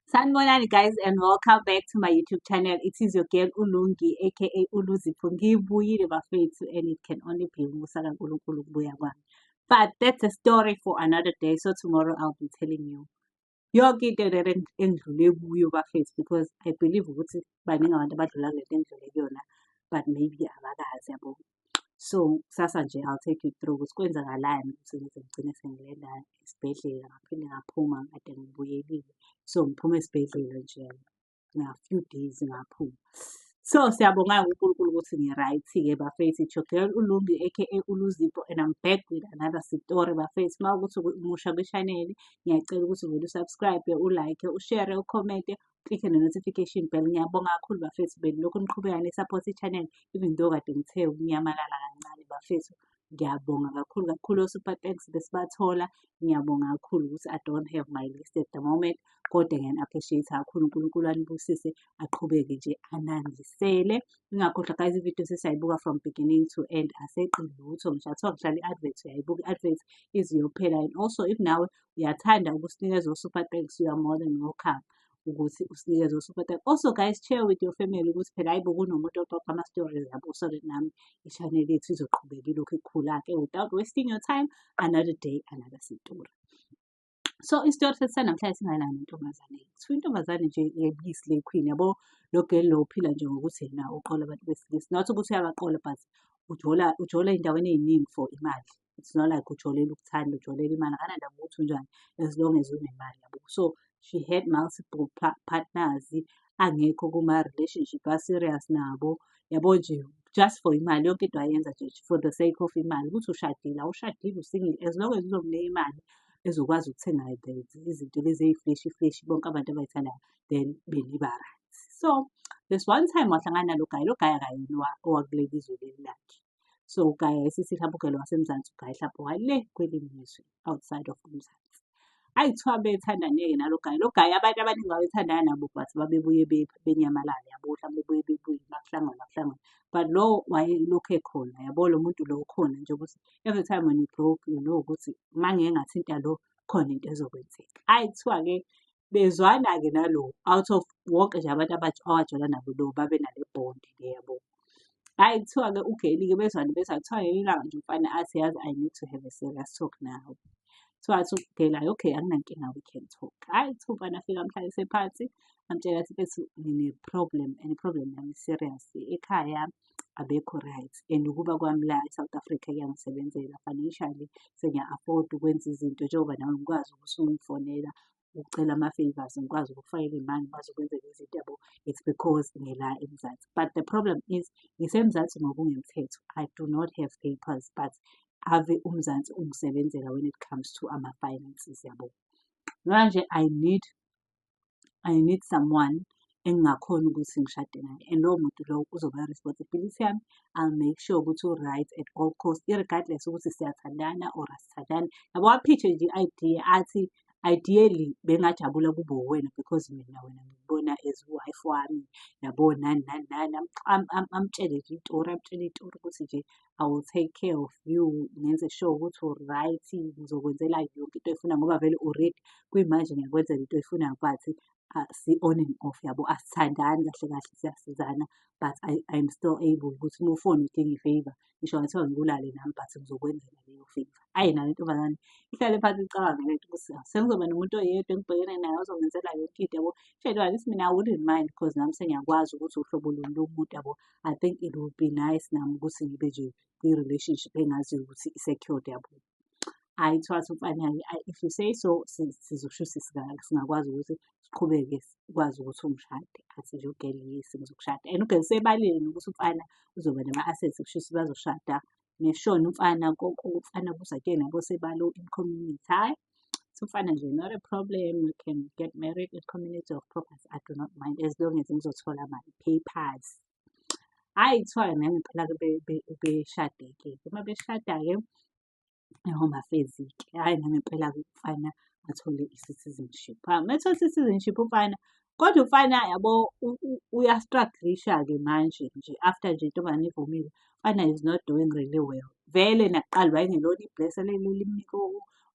Sanibonani guys, and welcome back to my YouTube channel. It is your girl Ulungi, aka Uluzipho. Ngibuyile bafethu, and it can only be umusa kaNkulunkulu ukubuya kwami. But that's a story for another day. So tomorrow I'll be telling you yonke into le engidlule kuyo bafethu, because I believe ukuthi baningi abantu abadlula kulento engidlule kuyona, but maybe abakazi, yabo. So kusasa nje I'll take you through ukuthi kwenzakalani ukuthi ngize ngigcine sengilenda esibhedlela, ngaphinde ngaphuma kade ngibuyelile. So ngiphume esibhedlela nje nga-few days ngaphuma. So siyabonga uNkulunkulu ukuthi ngi-right-ke bafethu. It's your girl Ulungi, aka Uluzipho, and I'm back with another story bafethu. Uma ukuthi umusha kwi-channel, ngiyacela ukuthi uvele u-subscribe, u-like, u-share, u-comment, click ne-notification bell. Ngiyabonga kakhulu bafethu, benilokhu niqhubeka ni-support i-channel even though kade ngithe ukunyamalala kancane bafethu. Ngiyabonga kakhulu kakhulu, o-super thanks besibathola. Ngiyabonga kakhulu ukuthi I don't have my list at the moment, kodwa ngiyani-appreciate kakhulu. uNkulunkulu anibusise, aqhubeke nje anandisele. Ningakhohlwa guys, ividiyo sesiyayibuka from beginning to end, aseqi lutho. Ngisho athiwa kudlala i-advert, uyayibuka i-advert ize iyophela. And also, if nawe uyathanda ukusinikeza o-super thanks, you are more than welcome ukuthi usinikeze o-super thanks. Also guys, share with your family ukuthi phela hayi bo, kunomuntu oxoxa ama-stories, yabo, so that nami i-channel yethu izoqhubeka ilokhu ikhula-ke. Without wasting your time, another day, another story. So isitori sethu sanamhlanje singalana nentombazane. Kuthiwa intombazane nje ebiyi-slay queen, yabo, lo girl lo uphila nje ngokuthi yena uqola abantu besilisa. Not ukuthi uyabaqola, but ujola, ujola ey'ndaweni ey'ningi for imali. It's not like ujolela ukuthanda, ujolela imali. Akanandaba ukuthi unjani as long as unemali, yabo. So she had multiple partners angekho kuma-relationship a-serious nabo, yabo nje, just for imali. Yonke into ayenza nje for the sake of imali. Ukuthi ushadile, awushadile, u-single, as long as uzomnika imali ezokwazi ukuthenga izinto lezi ey'flashy flashy bonke abantu abay'thandayo, then beniba right. So this one time wahlangana nalo guy, lo guy akayena owakuleli izwe leli lakhe. So uguy wayesithi mhlawumbe u-girl waseMzansi, uguy hlampe wale kwelinye izwe outside of uMzansi. Hhayi, kuthiwa bethandane-ke nalo guy, lo guy abantu abaningi babethandana nabo, but babebuye benyamalale, yabo, mhlawumbe bebuye bebuye makuhlanganwa kuhlanganwa. But lo wayelokhu ekhona, yabo, lo muntu lo ukhona nje ukuthi every time when you broke, you know ukuthi uma ngike ngathinta lo, khona into ezokwenzeka. Hhayi, kuthiwa-ke bezwana-ke nalo, out of wonke nje abantu awajola nabo, lo babe nale bond le, yabo. Hhayi, kuthiwa-ke u-girl-ke bezwane bezwane, kuthiwa ngelinye ilanga nje umfana athi, "Yazi, I need to have a serious talk nawe." Kuthiwa athi u-girl, "Hhayi, okay, akunankinga, we can talk." Hhayi, kuthiwa umfana afike amhlalise phansi, amtshela athi, "Mfethu, ngine-problem and i-problem yami i-serious. Ekhaya abekho right and ukuba kwami la e-South Africa kuyangisebenzela financially, sengiya-afford ukwenza izinto njengoba nawe ngikwazi ukuthi ungifonela ucela ama-favours, ngikwazi ukukufakela iy'mali, ngikwazi ukwenzela izinto, yabo. It's because ngila eMzansi. But the problem is ngiseMzansi ngokungemthetho. I do not have papers, but ave uMzansi ungisebenzela when it comes to ama-finances, yabo. Manje I need someone engingakhona ukuthi ngishade naye and lowo muntu lowo uzoba i-responsibility yami. I'll make sure ukuthi u-right at all costs, irregardless ukuthi siyathandana or asithandani." Yabo, wa-pitch-e nje i-idea athi, "Ideally bengingajabula kube uwena because mina wena ngikubona as u-wife wami, yabo, nani nani nani." Amtshele nje itori, amtshele itori ukuthi nje, "I will take care of you, ngenze sure ukuthi u-right, ngizokwenzela yonke into oyifunayo ngoba vele already kuyimanje ngiyakwenzela into oyifunayo, but si-on and off, yabo, asithandani kahle kahle, siyasizana, but I'm still able ukuthi uma ufona udinga i-favour, ngisho kungathiwa ngikulale nami, but ngizokwenzela leyo favour." Hhayi, nayo intombazane ihlale phansi icabange lento ukuthi sengizoba nomuntu oyedwa engibhekene naye ozongenzela yonke into, yabo. Itshele ithi, "Mina I wouldn't mind because nami sengiyakwazi ukuthi uhlobo luni lomuntu, yabo. I think it would be nice nami ukuthi ngibe nje kwi-relationship engaziyo ukuthi i-secured, yabo." Hhayi, kuthiwa athi umfana-ke, "If you say so, sizosho ukuthi singakwazi ukuthi siqhubeke, sikwazi ukuthi ungishade." Athi nje u-girl, "Yes, ngizokushada." And u-girl sebalile nokuthi umfana uzoba nama-assets, kusho ukuthi bazoshada neshona umfana, umfana kuza kuyena, yabo, sebalo in community. Hhayi, uthi umfana nje, "Not a problem, we can get married in community of property. I do not mind as long as ngizothola my papers." Hhayi, kuthiwa nangempela-ke beshade-ke. Uma beshada-ke e-Home Affairs-ke, hhayi, nangempela-ke umfana athole i-citizenship. Uma ethola i-citizenship umfana, kodwa umfana, yabo, uya-struggle-isha-ke manje nje after nje intombazane ivumile, umfana is not doing really well. Vele nakuqala wayengelona iblesser leli elimnika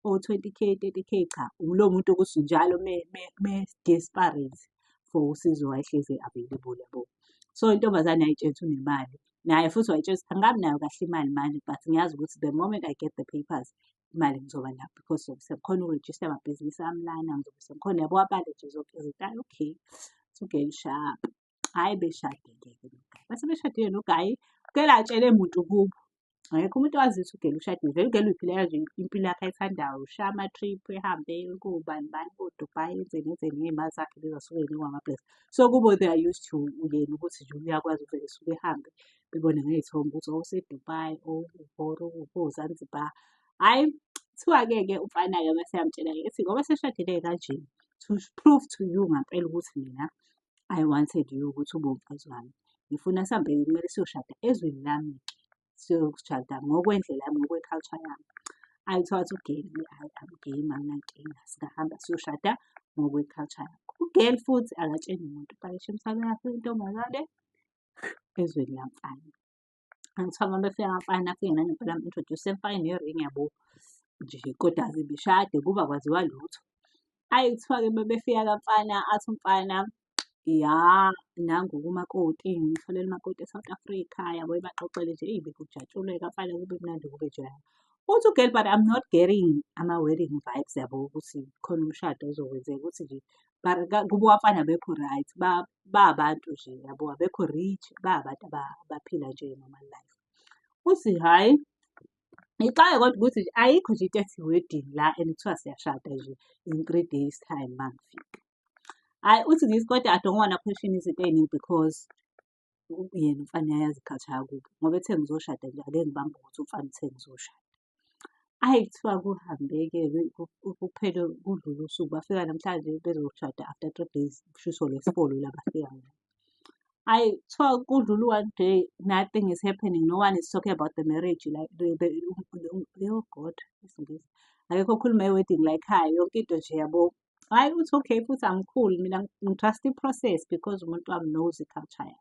O-20K, 30K, cha. Ulo muntu ukuthi njalo me-desperate for usizo wayehlezi e-available, yabo. So intombazane yayitshela ukuthi unemali. Naye futhi wayitshela ukuthi angikabi nayo kahle imali manje, but ngiyazi ukuthi the moment I get the papers, imali ngizoba nayo because ngizobe sengikhona ukurejista amabhizinisi ami lana, ngizobe sengikhona, yabo, abale nje zonke izinto. Hhayi, okay. U-girl sharp. Hhayi, beshadile-ke no-guy. Base beshadile no-guy, u-girl akatshele muntu kubo. Akekho umuntu owaziyo ukuthi u-girl ushadile. Vele u-girl uy'philela nje impilo yakhe ayithandayo. Ushaya ama-trip, ehambe kobani bani, ko-Dubai, enzeni enzeni ngey'mali zakhe lezi asuke ey'nikwa ama-blesser. So kubo they are used to yena ukuthi nje uyakwazi ukuvele esuke ehambe, bebone ngey'thombe ukuthi oh use-Dubai, oh ukuphi o-Zanzibar. Hhayi, kuthiwa-ke ke umfana-ke mase eyamtshela-ke ethi ngoba seshadile kanje, to prove to you ngampela ukuthi mina I wanted you ukuthi ube umfazi wami. Ngifuna sihambe, kumele siyoshada ezweni lami-ke. Siyoshada ngokwendlela yami, ngokwe-culture yami. Hhayi, kuthiwa wathi u-girl, hhayi, I'm game, anginankinga, singahamba siyoshada ngokwe-culture yakho. U-girl futhi akatsheli muntu, upakishe imithwalo yakhe intombazane ezweni lamfana. Kuthiwa uma befika kamfana, afike nangempela amu-introduce, emfake ne-ring, yabo nje, kodwa aze beshade kuba akwaziwa lutho. Hhayi, kuthiwa-ke uma befika kamfana, athi umfana, ya, nangu-ke umakoti, ngimtholele umakoti e-South Africa, yabo, ebaxoxele nje, eyi, bekujatshulwe kamfana kube mnandi kube njaya. Uthi u-girl, but I'm not getting ama-wedding vibes, yabo, ukuthi khona umshado ozokwenzeka, ukuthi nje but kubo kamfana abekho right, babantu nje, yabo, abekho rich, babantu abaphila nje normal life. Uthi hhayi, ngixake kodwa ukuthi nje ayikho nje into ethi wedding la and kuthiwa siyashada nje in 3 days time mangifika. Hhayi, uthi ngithi kodwa I don't wanna question izinto ey'ningi because yena umfana uyayazi i-culture yakubo, ngoba ethe ngizoshada nje ake ngibambe ukuthi umfana uthe ngizoshada. Hhayi, kuthiwa kuhambe-ke kuphele kudlule usuku, bafika namhlanje bezoshada after 3 days, kushuthi ngolwesi-four la bafika ngalo. Hhayi, kuthiwa kudlule u-one day, nothing is happening, no one is talking about the marriage, like the, oh God, isiNgisi. Akekho okhuluma nge-wedding la ekhaya, yonke into nje, yabo. Hhayi, uthi okay futhi angikhuli mina, ngi-trust i-process because umuntu wami knows i-culture yakhe.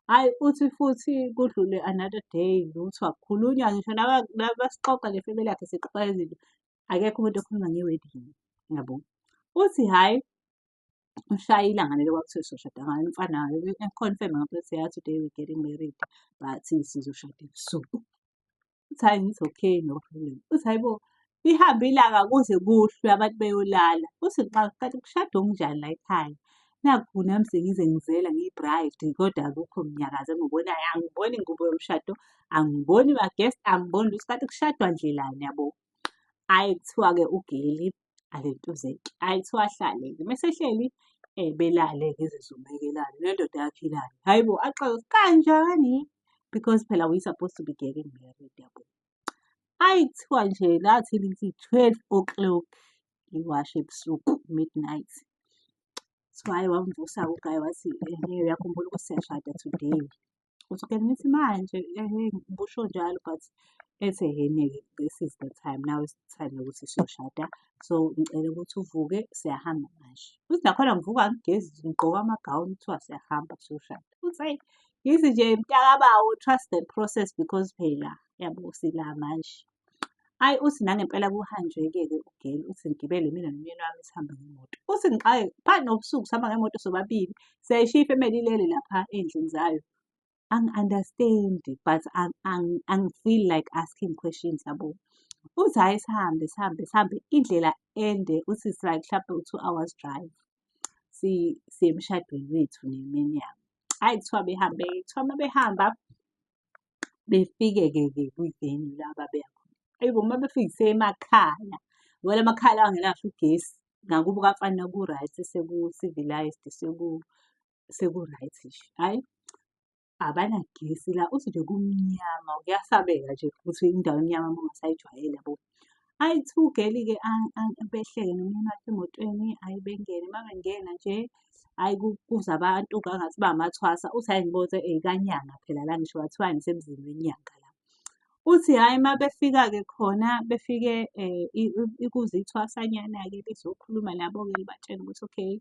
Hhayi, uthi futhi kudlule another day, lutho, akukhulunywa ngisho nabasixoxa ne-family yakhe, sixoxa izinto, akekho umuntu okhuluma nge-wedding, yabo. Uthi hhayi, ushaye ilanga lelo kwakuthiwa sizoshada ngalo, umfana e-confirm-a ngempela ukuthi ya, today we getting married, but sizoshada ebusuku. Uthi hhayi, ngithi okay, no problem. Uthi hhayi bo, lihambe ilanga kuze kuhlwe abantu beyolala. Uthi kanti kushadwa okunjani la ekhaya? Nakhu nami sengize ngizela ngiyi-bride kodwa akukho mnyakazo engiwubonayo, angiboni ingubo yomshado, angiboni ma-guest, angiboni lutho, kanti kushadwa ndlelani, yabo. Hhayi, kuthiwa-ke u-girl alentuzeke. Hhayi, kuthiwa ahlale-ke, mese ehleli belale-ke ezizumeke elale nendoda yakhe ilale. Hhayi bo, axoxe ukuthi kanjani? Because phela we supposed to be getting married, yabo. Hhayi, kuthiwa nje lathi lithi 12 o'clock iwashi ebusuku, midnight. Kuthiwa hhayi, wamvusa-ke u-guy wathi, ehhe, uyakhumbula ukuthi siyashada today? Uthi okay, ngithi manje ehhe ubusho njalo, but ethi ehhe-ke this is the time, now is the time yokuthi siyoshada. So ngicela ukuthi uvuke, siyahamba manje. Uthi nakhona ngivuka angigezi, ngigqoke amagawuni, kuthiwa siyahamba siyoshada. Uthi hhayi, ngithi nje mntakabawo, trust the process because phela, yabo, sila manje. Hhayi, uthi nangempela kuhanjwe-ke ke u-girl, uthi ngigibele mina nomyeni wami sihambe ngemoto. Uthi ngixake phakathi nobusuku sihamba ngemoto sobabili, siyayishiya i-family ilele lapha ey'ndlini zayo. Angi-understand-i but angi-feel like asking questions, yabo. Uthi hhayi, sihambe sihambe sihambe indlela ende, uthi it's like mhlampe u-2 hours drive siye emshadweni wethu nemini yami. Hhayi, kuthiwa behambe-ke, kuthiwa uma behamba befike-ke ke kwi-venue la ababeya khona. Hhayi bo, uma befika isemakhaya, ngoba la makhaya lawa angenawo ugesi, ngakubo kamfana ku-right, seku-civilised, seku-right nje. Hhayi, abanagesi la, uthi nje kumnyama, kuyasabeka nje futhi indawo emnyama uma ungasayijwayele, yabo. Hhayi, kuthiwa u-girl-ke behleke nomyeni wakhe emotweni, hhayi bengene, uma bengena nje, hhayi, kuza abantu ngangathi bamathwasa. Uthi hhayi, ngibona ukuthi kanyanga phela la, ngisho kungathiwa ngisemzini wenyanga la. Uthi hhayi, uma befika-ke khona, befike kuze ithwasanyana-ke lizokhuluma nabo-ke libatshele ukuthi okay,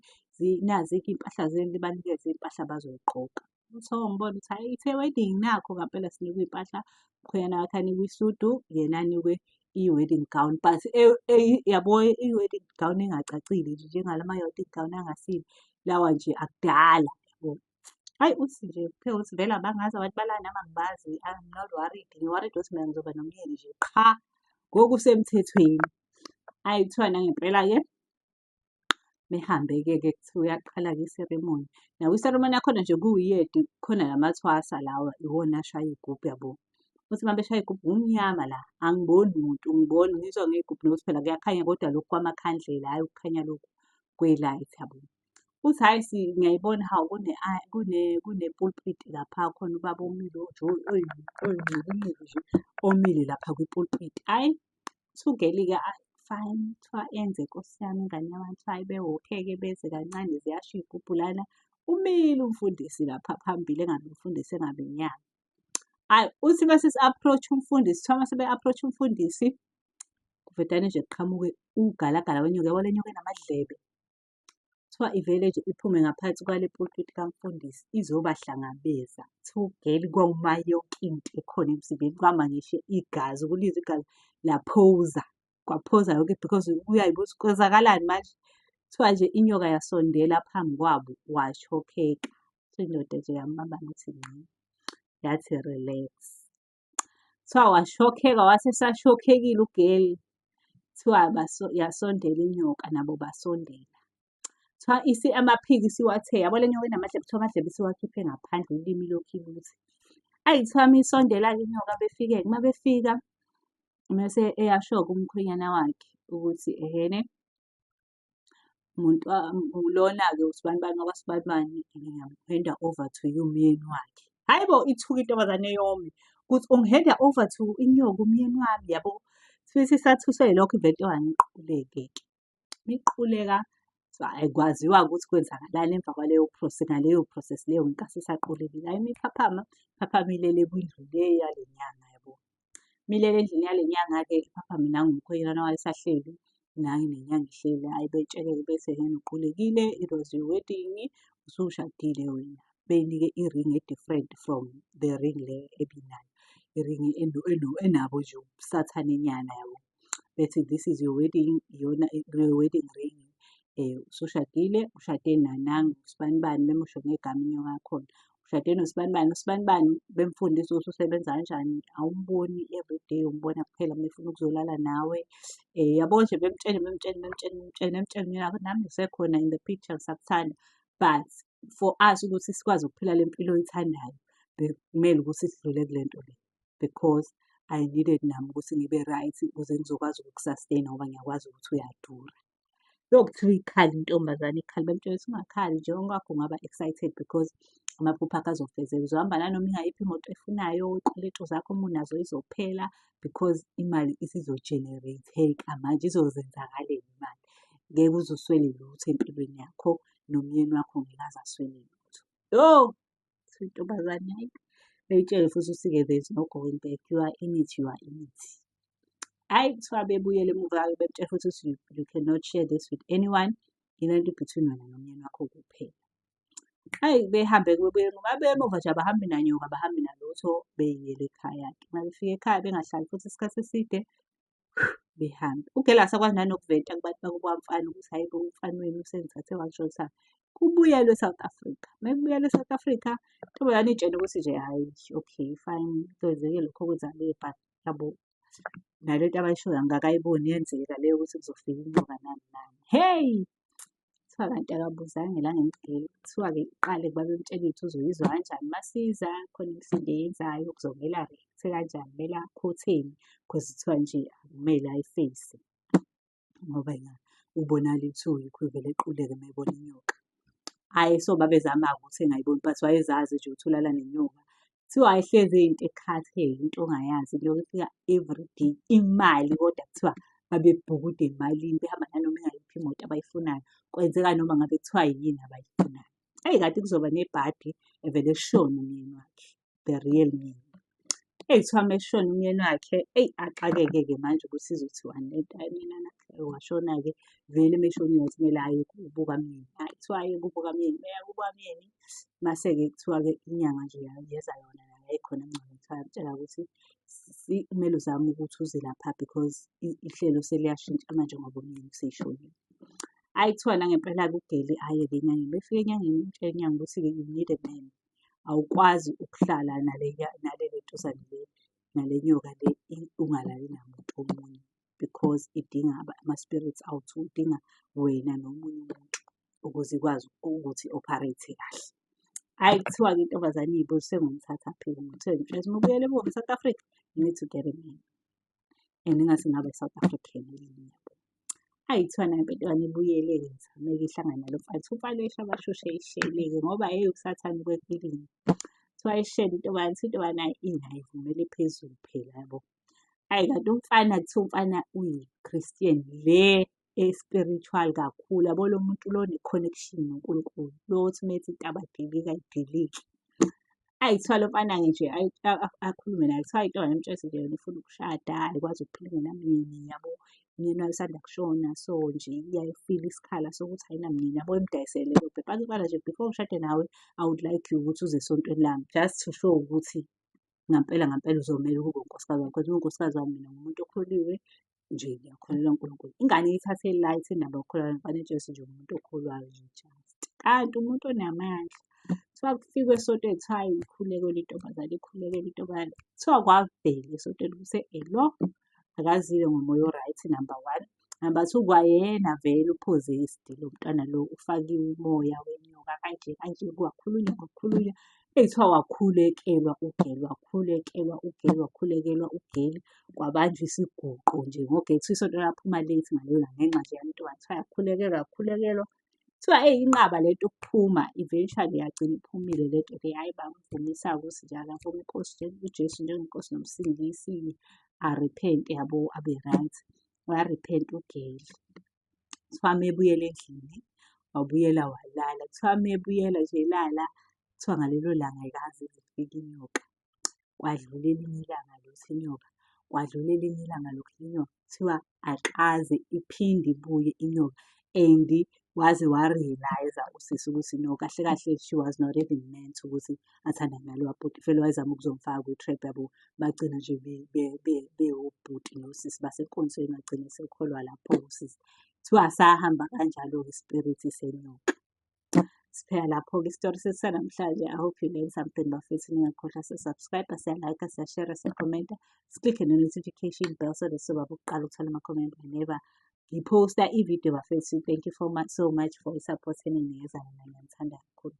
nazi-ke iy'mpahla zenu, libanikeze iy'mpahla abazoy'gqoka. Uthi oh, ngibona ukuthi hhayi, it's a wedding, nakho ngampela sinikwe iy'mpahla, umkhwenyana wakhe anikwe isudu, yena anikwe I-wedding gown, but yabo i-wedding gown engacacile nje njengalama-wedding gown angasile, lawa nje akudala yabo. Hhayi uthi nje kuphela ukuthi vele abangazi abantu bala nami angibazi, I'm not worried. Ngi-worried ukuthi mina ngizoba nomyeni nje qha, ngokusemthethweni. Hhayi kuthiwa nangempela-ke behambe-ke ke kuthiwa uyaqala-ke i-ceremony. Naku i-ceremony yakhona nje ku-weird, kukhona lamathwasa lawa iwona ashaya iy'gubhu yabo. Uthi uma beshaya iy'gubhu kumnyama la, angiboni muntu, ngibona ngizwa ngey'gubhu nokuthi phela kuyakhanya kodwa lokhu kwamakhandlela, hhayi ukukhanya lokhu kwe-light yabo. Uthi hhayi ngiyayibona hawu kune-pulpit lapha khona ubaba omile nje oyinqikinqiki nje omile lapha kwi-pulpit. Hhayi, uthi u-girl-ke fine, kuthiwa enze Nkosi yami ingane yabantu, hhayi bewokhe-ke beze kancane ziyasho iy'gubhu lana. Umile umfundisi lapha phambili engabe umfundisi engabe inyanga. Hhayi uthi mase si-approach-a umfundisi, kuthiwa mase be-approach-a umfundisi, kuvedane nje kuqhamuke ugalagala wenyoka, yabo le nyoka enamadlebe. Kuthiwa ivele nje iphume ngaphansi kwale pulpit kamfundisi izobahlangabeza. Kuthiwa u-girl kwawuma yonke into ekhona emzimbeni, kwama ngisho igazi, ukulizwa igazi laphuza, kwaphuza yonke because uyayibuza kwenzakalani manje. Kuthiwa nje inyoka yasondela phambi kwabo washokheka. Kuthiwa indoda nje yambamba ngathi ngci, yathi relax. Kuthiwa washokheka wathi esashokhekile u-girl, kuthiwa yasondela inyoka nabo basondela. Kuthiwa amaphiko isiwathe, yabo le nyoka enamadlebe, kuthiwa amadlebe isiwakhiphe ngaphandle ulimi lokhu iluthe. Ayi kuthiwa uma isondela-ke inyoka befike-ke, uma befika mese eyasho-ke umkhwenyana wakhe ukuthi ehhene muntu lona-ke usibanibani wakwasibanibani ngiyamu-hand-a over to you umyeni wakhe. Hhayi bo, ithuke intombazane yome ukuthi ungi-hand-a over to inyoka umyeni wami yabo. Sithi isathuswe yilokho ivele intombazane iquleke-ke. Iquleka ayikwaziwa-ke ukuthi kwenzakalani emva kwaleyo process, ngaleyo process leyo ngenkathi isaqulekile. Hhayi uma iphaphama, iphaphama ilele kwindlu le yale nyanga yabo. Uma ilele endlini yale nyanga-ke iphaphame nangu umkhwenyana wayo esahleli, nayi nenyanga ihleli. Hhayi beyitshele-ke bethi ehena uqulekile, it was your wedding, usushadile wena. Beyinike i-ring e-different from the ring le ebinayo. I-ring enabo nje ubusathane nyana yabo. Bethi this is your wedding, iyona your wedding ring. Usushadile, ushade nanangu usibanibani, bemusho ngegama inyoka yakhona. Ushade nosibanibani, usibanibani bemfundise ukuthi usebenza kanjani, awumboni everyday, umbona kuphela uma efuna ukuzolala nawe. Yabo nje bemtshele bemtshele bemtshele bemtshele bemtshele mina nami ngisekhona in the picture ngisakuthanda. But for us ukuthi sikwazi ukuphila le mpilo oyithandayo, bekumele ukuthi sidlule kule nto le. Because I needed nami ukuthi ngibe right ukuze ngizokwazi ukuku-sustain-a ngoba ngiyakwazi ukuthi uyadura. Yo kuthiwa ikhala intombazane ikhala bemtshela ukuthi ungakhali nje okwakho ungaba excited because amaphupho akho azofezeka. Uzohamba nanoma ingayiphi imoto oyifunayo, iy'kweletu zakho uma unazo izophela because imali isizo-generate-eka manje izozenzakalela imali. Ngeke uze uswele lutho empilweni yakho nomyeni wakho ngeke aze aswele lutho. Yo! Kuthiwa intombazane hhayi, beyitshele futhi ukuthi-ke there is no going back, you are in it, you are in it. Hhayi kuthiwa bebuyele emuva-ke bemtshela futhi ukuthi you cannot share this with anyone, ilento between wena nomyeni wakho kuphela. Hhayi behambe-ke bebuyele emuva, babuya emuva nje abahambi nanyoka, abahambi nalutho beyiyele ekhaya-ke. Uma befika ekhaya bengahlali futhi isikhathi eside, behambe. U-girl akasakwazi nanokuventa kubantu bakubo kamfana ukuthi hhayi bo umfana wenu usengithathe wangishonisa. Kubuyelwe e-South Africa. Uma kubuyelwa e-South Africa, intombazane iy'tshele ukuthi nje hhayi okay fine kwenzeke lokhu okwenzakele but yabo nalento abayishoyo angikakayiboni yenzeka le yokuthi kuzofika inyoka nani nani. Hheyi! Kuthiwa kanti akabuzanga la ngemgqibelo. Kuthiwa-ke iqale babemtshela ukuthi uzoyizwa kanjani masiza, khona imisindo eyenzayo, kuzomele a-react-e kanjani, kumele akhotheni cause kuthiwa nje akumele ayi-face-e ngoba yena ubonakala kuthiwa yikho ivele equleke uma ebona inyoka. Hhayi so babezama-ke ukuthi engayiboni but wayezazi nje ukuthi ulala nenyoka. Kuthiwa ayihlezi iyinto ekhathele, into ongayazi ilokhu ifika everyday. Imali kodwa kuthiwa babebhukuda emalini behamba nanoma ingayiphi imoto abayifunayo. Kwenzeka noma ngabe kuthiwa yini abayifunayo. Eyi kanti kuzoba nebhadi evele eshone umyeni wakhe, the real myeni. Eyi kuthiwa uma eshona umyeni wakhe, eyi axakeke-ke manje ukuthi izothiwani lento. Hhayi mina washona-ke vele uma eshonile wathi kumele aye kubo kamyeni. Hhayi kuthiwa aye kubo kamyeni, uma eya kubo kamyeni mase-ke kuthiwa-ke inyanga nje yeza yona nayo. Yayikhona emngcwabeni, kuthiwa yamtshela ukuthi kumele uzame ukuthi uze lapha because ihlelo seliyashintsha manje ngoba umyeni useshonile. Hhayi kuthiwa nangempela-ke u-girl aye-ke enyangeni, uma efika enyangeni imtshele inyanga ukuthi-ke you need a man. Awukwazi ukuhlala nale nale lentuzane le, nale nyoka le ungalali namuntu omunye because idinga ama-spirits awu-two, idinga wena nomunye umuntu ukuze ikwazi ukuthi i-operate kahle. Hhayi kuthiwa-ke intombazane iy'buze sengomthathaphi-ke umuntu, sengimtshela ukuthi uma ubuyela emuva e-South Africa, you need to get a man. And engathi kungaba i-South African elinye yabo. Hhayi kuthiwa nangempela intombazane ibuyele-ke izame-ke ihlangane nalo mfana. Kuthiwa umfana uyayishaya amashushu eyishele-ke ngoba hheyi usathane ukweqilinye. Kuthiwa ayishele intombazane, kuthiwa intombazane hhayi inayo ivumele phezulu phela yabo. Hhayi kanti umfana kuthiwa umfana uyi-Christian le e-spiritual kakhulu yabo lo muntu lo one-connection noNkulunkulu. Lo othi uma ethi intaba dilika idilike. Hhayi kuthiwa lo mfana-ke nje akhulume naye, kuthiwa intombazane imtshele ukuthi nje yona ifuna ukushada, ayikwazi ukuphila ingenamyeni yabo. Umyeni wayo usanda kushona so nje iyayifila isikhala sokuthi ayinamyeni yabo, imdayisele leyo bhebhe. Athi umfana nje before ngishade nawe, I would like you ukuthi uze esontweni lami just to show ukuthi ngampela ngampela uzomele ube unkosikazi wami because uwunkosikazi wami mina ngumuntu okholiwe nje ngiyakholelwa kuNkulunkulu. Ingane iyithathe light indaba yokukholelwa mfana itshele nje umuntu okholwayo nje just. Kanti umuntu onamandla. Kuthiwa kufikwe esontweni kuthiwa hhayi ikhulekele intombazane, ikhulekele intombazane. Kuthiwa kwavela esontweni ukuthi lo akazile ngomoya o-right number one. Number two, kwayena vele u-possessed lo mntwana lo ufakiwe umoya wenyoka kanje kanje kwakhulunywa kwakhulunywa. Eyi kuthiwa wakhulekelwa u-girl, wakhulekelwa u-girl, wakhulekelwa u-girl. Kwabanjwa isiguqo nje ngo-girl. Kuthiwa isonto laphuma late ngalelo langa ngenxa nje yale ntombazane. Kuthiwa yakhulekelwa yakhulekelwa. Kuthiwa eyi inqaba lento ukuphuma eventually yagcina iphumile lento le. Hhayi bamvumisa-ke ukuthi nje akavume inkosi uJesu njengenkosi nomsindisi, a-repent-e yabo abe right. Wa-repent-a u-girl. Kuthiwa uma ebuyela endlini, wabuyela walala. Kuthiwa uma ebuyela nje elala, kuthiwa ngalelo langa ayikaze ize ifike inyoka. Kwadlula elinye ilanga lutho inyoka, kwadlula elinye ilanga lokhu inyoka. Kuthiwa akaze iphinde ibuye inyoka and waze wa-realise-a usisi ukuthi no kahle kahle she was not even meant ukuthi athandane nalowa bhuti. Vele wayezama ukuzomfaka kwi-trap yabo. Bagcina nje bewobhuti nosisi basenkonzweni wagcina esekholwa lapho usisi. Kuthiwa sahamba kanjalo-ke i-spirit senyoka. Siphela lapho-ke isitori sethu sanamhlanje. I hope you learned something bafethu. Ningakhohlwa siya-subscribe, siya-like, siya-share, siya-comment-a. Si-click-e ne-notification bell so that sizoba abokuqala ukuthola ama-comment whenever ngiphosta i-video bafethu. Thank you for much, so much for i-support eninginikeza yona. Ngiyanithanda kakhulu.